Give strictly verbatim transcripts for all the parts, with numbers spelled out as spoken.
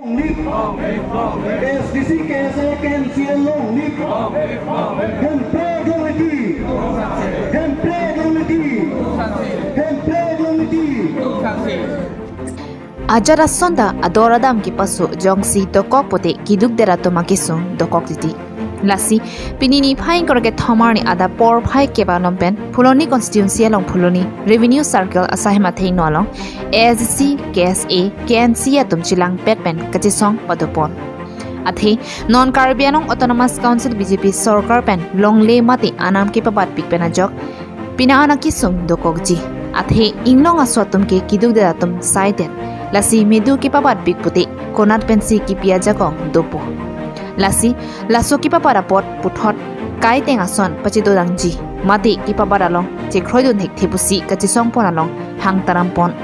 Long live. A S D C, K S A, K N C A long live. Hemprek long live. Hemprek long live. Hemprek long live. Ajat ason ta ador adam kepaso jongsi dokok pote keduk det atum akesung dokok titi. Lasi pini niphai ingkoi ra kethom arni adap porphai kep anom pen Phuloni constituency along Phuloni revenue circle asai hem athengno along A S D C, K S A, K N C A atum chelangpet pen kachesong padopon. Athe non Karbi Anglong Autonomous Council B J P sorkar pen longle mate anam kepabatpik pen ajok pini an akesung dokokji. Athe inglong aso atum ke keduk det atum saidet. Lasi medu kepabatpik pote konat pensi kepi ajakong dopo. Lasi laso kepabat apot puthot kaiteng ason pachedodangji mate kepabat along chekroidun thekthe pusi kachesongpon along hangtarampon.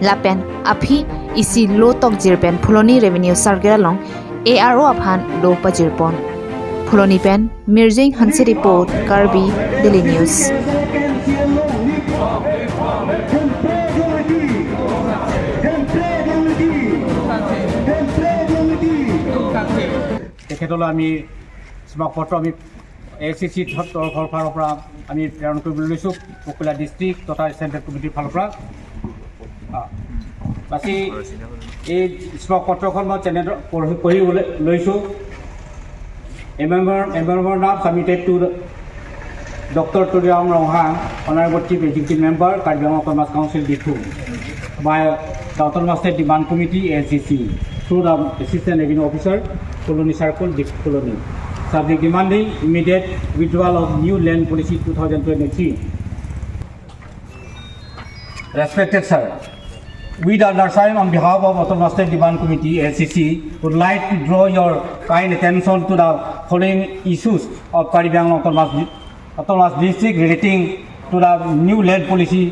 Lapen aphi isi lo tokjir pen Phuloni revenue circle along A R O aphan lo pajirpon. Phuloni pen Mirjing Hanse report, Karbi Daily News. তেখেতলৈ আমি স্মাৰকপত্ৰ আমি এ চি চি তৰফৰ পৰা আমি প্ৰেৰণ কৰিবলৈ লৈছোঁ, পকুলা ডিষ্ট্ৰিক্ট তথা চেণ্ট্ৰেল কমিটিৰ ফালৰ পৰা। আহ, বাছি এই স্মাৰকপত্ৰখন মই তেনেদৰে পঢ়ি, পঢ়িবলৈ লৈছোঁ। A memor-, a memorandum submitted to the Doctor Tuliram Ronghang, Honorable Chief Executive Member, Karbi Anglong Autonomous Council, Diphu, by the Autonomous State Demand Committee, A S D C, through the Assistant Revenue Officer, Phuloni Circle, Diphu Phuloni. Subject demanding immediate withdrawal of new land policy two thousand twenty-three. Respected sir, we the Narsai on behalf of Autonomous State Demand Committee, A S D C, would like to draw your kind attention to the following issues of Karbi Anglong Autonomous, Autonomous District relating to the new land policy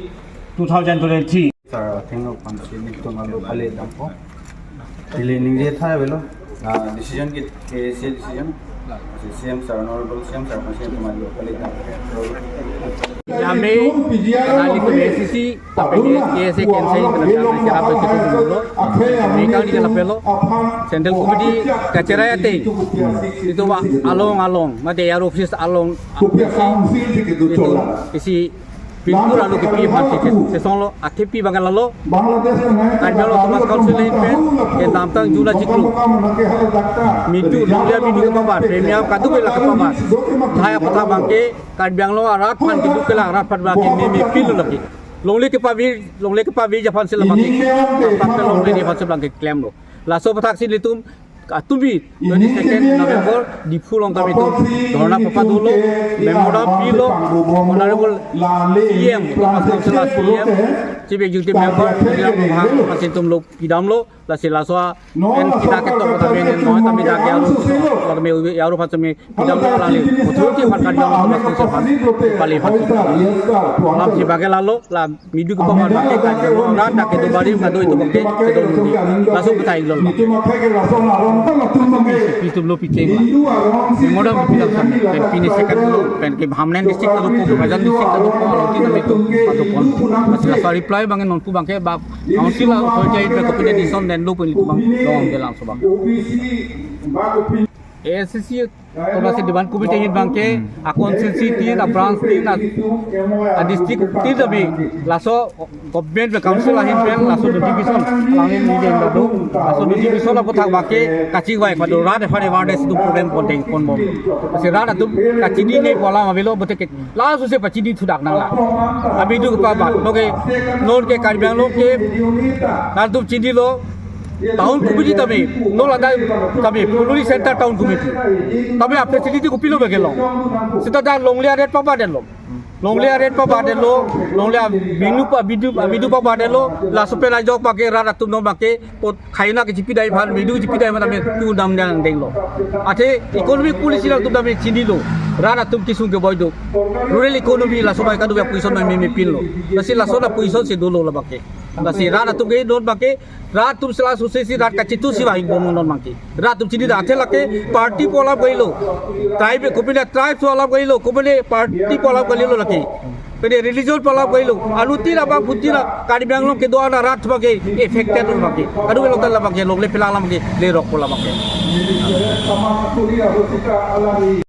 two thousand twenty-three. Sir, thengno pansi nelitum alo kali dampo. Ili ningje thai avelo. Ah, decision ke, ke se decision. Si C M sir, Honorable C M sir, pansi nelitum alo kali dampo. Jame, nelitum A S D C, K S A, K N C A, kena jame siapa kita dulu. Mereka ni dalam pelo. Central Committee kachera ate. Itum along along, mate A R O office along. Itum isi pintu lalu kipi aphan si, si song lo, athe pi abang ke lalo. Karbi Anglong Autonomous Council ahin pen kedamtang jula chiklo. Medu, longle amedu kepabat, premium kadokave la kepabat. Lahai apathak abang ke Karbi Anglong arat aphan keduk kelang arat aphan abang ke meme pilo lagi. Longle kepavir, longle kepavir aphan si la abang ke, aphan ke longle aphan si abang ke klemlo. Laso apathak si nelitum atumi twenty-second November Diphu along kami itum dhorna papadolo, memorandum pilo, Honorable C M, Autonomous Council C M, Chief Executive Member, Tuliram Ronghang, pansi nelitum lo pidamlo, lasi laso pen kita ketok kota benen noi kami dak A R O, kami A R O aphan kami pidamlo alangli authority aphan Karbi Anglong Autonomous Council aphan pali aphan. Alam si abang ke lalo, la medu kepabat abang ke Karbi Anglong arat dak kedo barim kado itum abang ke kedo mundi. Laso petai lo. Itum lo picheng. Memorandum pidam san. Pen pini second lo. Pen ke Hamren district ta dopo, Bokajan district ta dopo, along tin itum padopon. Laso reply abang non pu abang ke bab council authority pen kopine decision den lo pu itum abang long de langso abang. A S D C Autonomous Demand Committee ahin abang ke, a constituency tin, a branch tin, a, a district tin, tapi laso government pen council ahin pen laso notification alangli ningje dado. Laso notification apathak abang ke kachingvai pado rat aphan awareness itum program pondeng ponbom. Si rat atum kachini ne pu alam avelo, bote ke laso si pachini thudak nanglang. Amedu kepabat, noke, non ke Karbi Anglong ke, rat atum chinilo, Town committee tame, non ladak tame, Phuloni Center Town Committee. Tame a facility kopilo abang ke long. Seta dak longle a-rate pabat detlo. Longle a-rate pabat detlo, longle abingnu pa, amedu, amedu pabat detlo, laso pen ajok abang ke rat atum non abang ke, pot khaina kechipi dai aphan, medu chipi dai aphan tame tu dam dang denglo. Athe economic policy nangtum tame chinilo, rat atum kesung keboi do. Rural economy laso abang kadokave position meme mepinlo. Lasi laso a-position si dolo la abang ke. Lasi rat atum ke non abang ke, rat atum si laso si rat kachitu si vang bom non abang ke. Rat atum chini da athe lake party pu alam kalilo. Tribe kopine tribe pu alam kalilo. Kopine party pu alam kalilo lake. Pede religion palap kailo. Anutin abang putin a Karbi Anglong kedo-an arat abangke affected abangke. Kadokave lotan labangke longle pelang labangke lerokpo labangke.